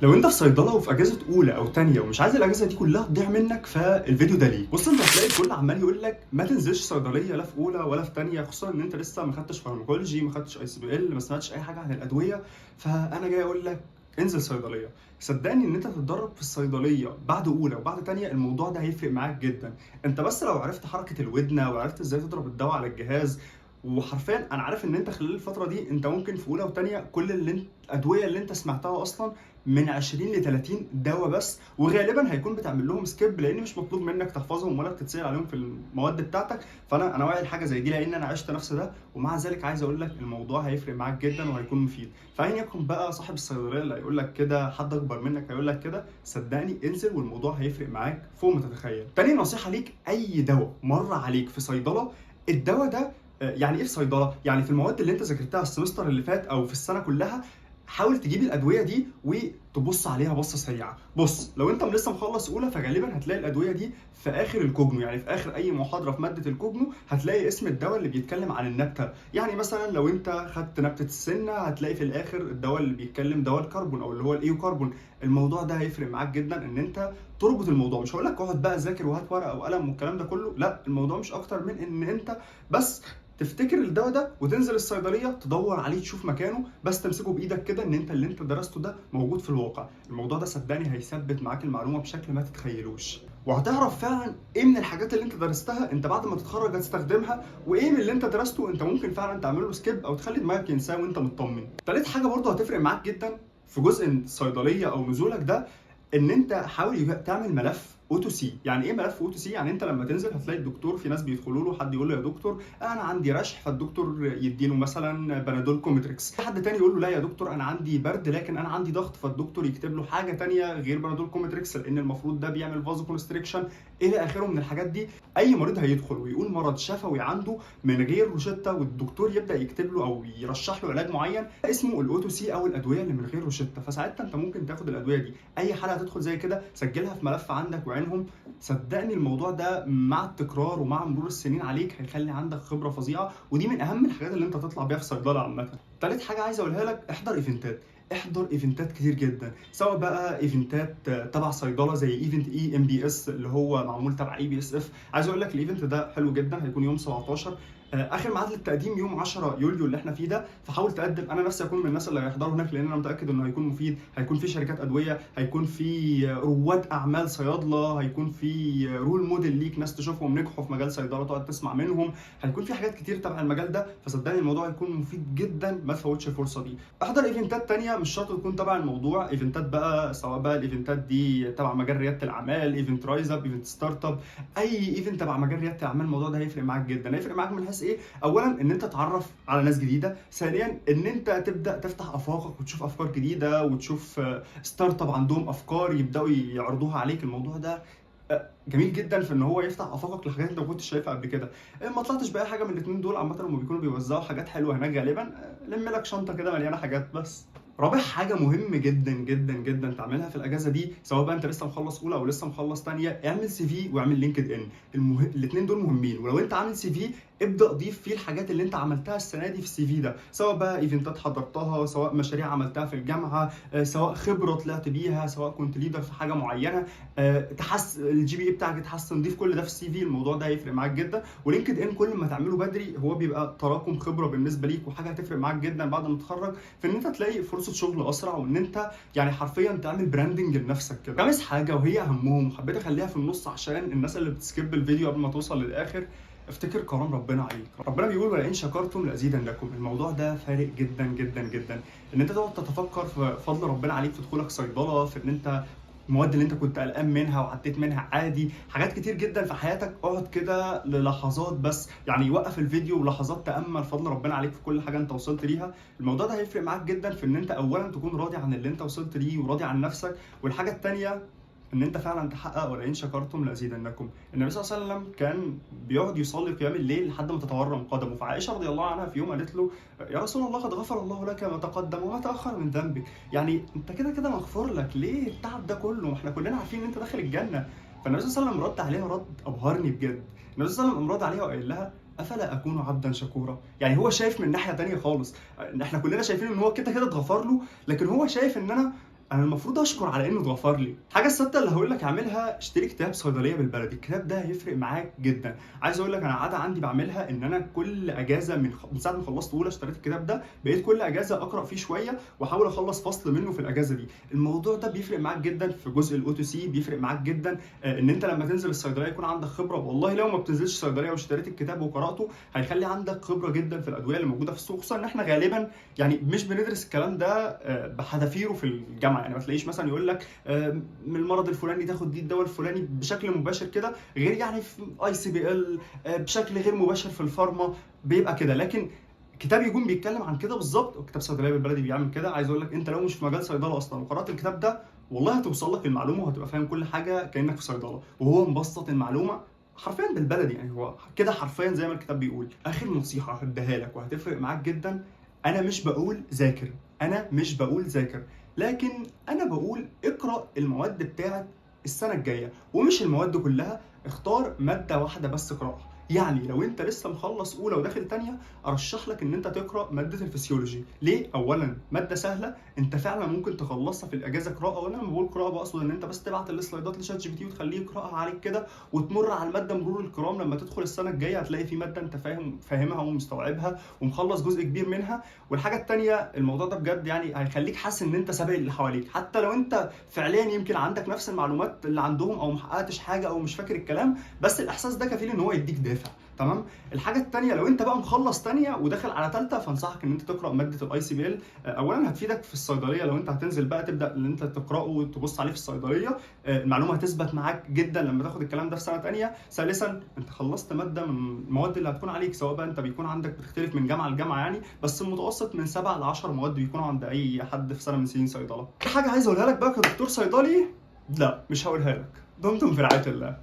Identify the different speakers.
Speaker 1: لو انت في صيدلة وفي اجازه اولى او تانية ومش عايز الاجازة دي كلها تضيع منك، فالفيديو ده ليك. بص، انت هتلاقي الكل عمال يقول لك ما تنزلش صيدلية لا في اولى ولا في تانية، خصوصا ان انت لسه ما خدتش pharmacology، ما خدتش ICPL، ما سمعتش اي حاجة عن الادويه. فانا جاي اقول لك انزل صيدليه. صدقني ان انت تتدرب في الصيدلية بعد اولى وبعد تانية الموضوع ده هيفرق معاك جدا. انت بس لو عرفت حركة الودنه وعرفت ازاي تضرب الدواء على الجهاز، وحرفيا انا عارف ان انت خلال الفترة دي انت ممكن في اولى وتانية كل اللي انت الادوية اللي انت سمعتها اصلا من 20 ل 30 دواء بس، وغالبا هيكون بتعمل لهم skip لان مش مطلوب منك تحفظهم ولا بتتسال عليهم في المواد بتاعتك. فانا واعي لحاجة زي دي لان انا عشت نفس ده، ومع ذلك عايز اقول لك الموضوع هيفرق معاك جدا وهيكون مفيد. فايا يكن بقى صاحب الصيدلية اللي هيقول لك كده، حد اكبر منك هيقول لك كده، صدقني انزل والموضوع هيفرق معاك فوق ما تتخيل. تاني نصيحة ليك، اي دواء مر عليك في صيدلة، الدواء ده يعني ايه في صيدلة؟ يعني في المواد اللي انت ذاكرتها ال semester اللي فات او في السنة كلها، حاول تجيب الادوية دي وتبص عليها بصة سريعة. بص، لو انت لسه مخلص اولى فغالبا هتلاقي الادوية دي في اخر ال cogno، يعني في اخر اي محاضرة في مادة ال cogno هتلاقي اسم الدواء اللي بيتكلم عن النبته. يعني مثلا لو انت خدت نبته السنة هتلاقي في الاخر الدواء اللي بيتكلم دواء الكربون او اللي هو الايوكربون. الموضوع ده هيفرق معاك جدا ان انت تربط الموضوع. مش هقول لك اقعد بقى ذاكر وهات ورقة وقلم والكلام ده كله، لا، الموضوع مش اكتر من ان انت بس تفتكر الدواء ده وتنزل الصيدلية تدور عليه تشوف مكانه، بس تمسكه بايدك كده ان انت اللي انت درسته ده موجود في الواقع. الموضوع ده صدقني هيثبت معاك المعلومة بشكل ما تتخيلوش، وهتعرف فعلا ايه من الحاجات اللي انت درستها انت بعد ما تتخرج هتستخدمها، وايه من اللي انت درسته انت ممكن فعلا تعمل له skip او تخلي دماغك ينساه وانت مطمن. تالت حاجة برضه هتفرق معاك جدا في جزء الصيدلية او نزولك ده، ان انت حاول تعمل ملف OTC. يعني ايه ملف OTC؟ يعني انت لما تنزل هتلاقي الدكتور، في ناس بيدخلوا له حد يقول له يا دكتور انا عندي رشح، فالدكتور يديله مثلا بنادول كومتريكس. حد تاني يقول له لا يا دكتور انا عندي برد لكن انا عندي ضغط، فالدكتور يكتب له حاجة تانية غير بنادول كومتريكس لان المفروض ده بيعمل vasoconstriction الى اخره من الحاجات دي. اي مريض هيدخل ويقول مرض شفوي عنده من غير روشته والدكتور يبدا يكتب له او يرشح له علاج معين اسمه ال OTC او الادوية اللي من غير روشته. فساعتها انت ممكن تاخد الادوية دي. اي حاله هتدخل زي كده سجلها في ملف عندك وعينهم. صدقني الموضوع ده مع التكرار ومع مرور السنين عليك هيخلي عندك خبره فظيعة، ودي من اهم الحاجات اللي انت تطلع بيها في صيدلة عامة. تالت حاجة عايز اقولها لك، احضر event ات. احضر event ات كتير جدا، سواء بقى event ات تبع صيدلة زي event EMBS اللي هو معمول تبع EPSF. عايز اقول لك ال event ده حلو جدا، هيكون يوم 17، اخر ميعاد للتقديم يوم 10 يوليو اللي احنا فيه ده، فحاول تقدم. انا نفسي اكون من الناس اللي هيحضروا هناك لان انا متاكد انه هيكون مفيد. هيكون في شركات ادوية، هيكون في رواد اعمال صيادله، هيكون في role model ليك، ناس تشوفهم نجحوا في مجال صيدلة تقعد تسمع منهم، هيكون في حاجات كتير تبع المجال ده. فصدقني الموضوع هيكون مفيد جدا، ما تفوتش الفرصة دي. احضر event ات تانية مش شرط تكون تبع الموضوع، event ات بقى سواء بقى ال event ات دي تبع مجال رياده الاعمال، event Rise Up، event startup، اي event تبع مجال رياده الاعمال الموضوع ده هيفرق معاك جدا. هيفرق معاك من حيث ايه؟ اولا ان انت تتعرف على ناس جديدة، ثانيا ان انت تبدا تفتح افاقك وتشوف افكار جديدة وتشوف startup عندهم افكار يبداوا يعرضوها عليك. الموضوع ده جميل جدا في ان هو يفتح افاقك لحاجات انت ما كنتش شايفها قبل كده. ما طلعتش باي حاجة من الاثنين دول عامة هم بيكونوا بيوزعوا حاجات حلوة هناك غالبا، لم لك شنطه كده مليانة حاجات. بس رابع حاجة مهم جدا جدا جدا تعملها في الأجازة دي، سواء بقى أنت لسه مخلص أولى أو لسه مخلص تانية، اعمل CV واعمل LinkedIn. الاثنين دول مهمين. ولو أنت عامل CV ابدأ ضيف فيه الحاجات اللي أنت عملتها السنة دي في ال CV ده، سواء بقى event ات حضرتها، سواء مشاريع عملتها في الجامعة، سواء خبرة طلعت بيها، سواء كنت leader في حاجة معينة، تحس ال GPA بتاعك اتحسن، ضيف كل ده في ال CV. الموضوع ده هيفرق معاك جدا. و LinkedIn كل ما تعمله بدري هو بيبقى تراكم خبرة بالنسبة ليك، وحاجة هتفرق معاك جدا بعد ما تتخرج في ان انت تلاقي فرصة شغل اسرع، وان انت يعني حرفيا تعمل branding لنفسك كده. خامس حاجة وهي اهمهم وحبيت اخليها في النص عشان الناس اللي بت skip الفيديو قبل ما توصل للاخر، افتكر كرم ربنا عليك. ربنا بيقول ولئن شكرتم لازيدنكم. الموضوع ده فارق جدا جدا جدا، ان انت تقعد تتفكر في فضل ربنا عليك في دخولك صيدلة، في ان انت المواد اللي انت كنت قلقان منها وعديت منها عادي، حاجات كتير جدا في حياتك. اقعد كده للحظات بس، يعني وقف الفيديو ولحظات تامل فضل ربنا عليك في كل حاجة انت وصلت ليها. الموضوع ده هيفرق معاك جدا في ان انت اولا تكون راضي عن اللي انت وصلت ليه وراضي عن نفسك، والحاجة التانية ان انت فعلا تحقق ولئن شكرتم لازيدنكم. النبي صلى الله عليه وسلم كان بيقعد يصلي قيام الليل لحد ما تتورم قدمه، فعائشة رضي الله عنها في يوم قالت له يا رسول الله قد غفر الله لك ما تقدم وما تاخر من ذنبك، يعني انت كده كده مغفور لك، ليه التعب ده كله؟ احنا كلنا عارفين ان انت داخل الجنة. فالنبي صلى الله عليه وسلم رد عليها رد ابهرني بجد. النبي صلى الله عليه وسلم رد عليها وقال لها افلا اكون عبدا شكورا. يعني هو شايف من ناحية تانية خالص، احنا كلنا شايفين ان هو كده كده اتغفر له، لكن هو شايف ان انا انا المفروض اشكر على انه اتغفر لي. الحاجة السادسة اللي هقول لك اعملها، اشتري كتاب صيدلية بالبلدي. الكتاب ده هيفرق معاك جدا. عايز اقول لك انا عادة عندي بعملها ان انا كل اجازه من ساعة ما خلصت اولى اشتريت الكتاب ده، بقيت كل اجازه اقرا فيه شوية واحاول اخلص فصل منه في الاجازة دي. الموضوع ده بيفرق معاك جدا في جزء ال OTC، بيفرق معاك جدا ان انت لما تنزل الصيدلية يكون عندك خبره. والله لو ما بتنزلش الصيدلية واشتريت الكتاب وقراته هيخلي عندك خبره جدا في الادوية اللي موجودة في السوق، خصوصا ان احنا غالبا يعني مش بندرس الكلام ده بحذافيره في الجامعة. يعني ما تلاقيش مثلا يقول لك من المرض الفلاني تاخد دي الدواء الفلاني بشكل مباشر كده، غير يعني في ICPL بشكل غير مباشر في ال pharma بيبقى كده، لكن كتاب يكون بيتكلم عن كده بالظبط. وكتاب صيدلية بالبلدي بيعمل كده. عايز اقول لك انت لو مش في مجال صيدلة اصلا وقرات الكتاب ده والله هتوصل لك المعلومة وهتبقى فاهم كل حاجة كانك في صيدله، وهو مبسط المعلومة حرفيا بالبلدي، يعني هو كده حرفيا زي ما الكتاب بيقول. اخر نصيحة هديها لك وهتفرق معاك جدا، انا مش بقول ذاكر، انا مش بقول ذاكر، لكن انا بقول اقرا المواد بتاعت السنة الجاية، ومش المواد كلها، اختار مادة واحدة بس اقراها. يعني لو انت لسه مخلص اولى وداخل تانية، ارشح لك ان انت تقرا مادة الفسيولوجي. ليه؟ اولا مادة سهلة، انت فعلا ممكن تخلصها في الاجازة قراءة، وانا لما بقول قراءة بقصد ان انت بس تبعت السلايدات ل ChatGPT وتخليه يقراها عليك كده، وتمر على المادة مرور الكرام. لما تدخل السنة الجاية هتلاقي في مادة انت فاهمها ومستوعبها ومخلص جزء كبير منها. والحاجة التانية، الموضوع ده بجد يعني هيخليك حاسس ان انت سابق اللي حواليك، حتى لو انت فعليا يمكن عندك نفس المعلومات اللي عندهم او محققتش حاجة او مش فاكر الكلام، بس الاحساس ده كفيل ان هو يديك دافع. تمام. الحاجة الثانية، لو انت بقى مخلص ثانية وداخل على ثالثة، فانصحك ان انت تقرا مادة ال ICPL. اولا هتفيدك في الصيدلية، لو انت هتنزل بقى تبدا ان انت تقراه وتبص عليه في الصيدلية، المعلومة هتثبت معاك جدا لما تاخد الكلام ده في سنة ثانية. ثالثا، انت خلصت مادة من المواد اللي هتكون عليك، سواء بقى انت بيكون عندك بتختلف من جامعه لجامعة يعني، بس المتوسط من 7 ل 10 مواد بيكونوا عند اي حد في سنة من سنين صيدلة. حاجة عايز اقولها لك بقى كدكتور صيدلي، لا مش هقولها لك. دمتم في رعاية الله.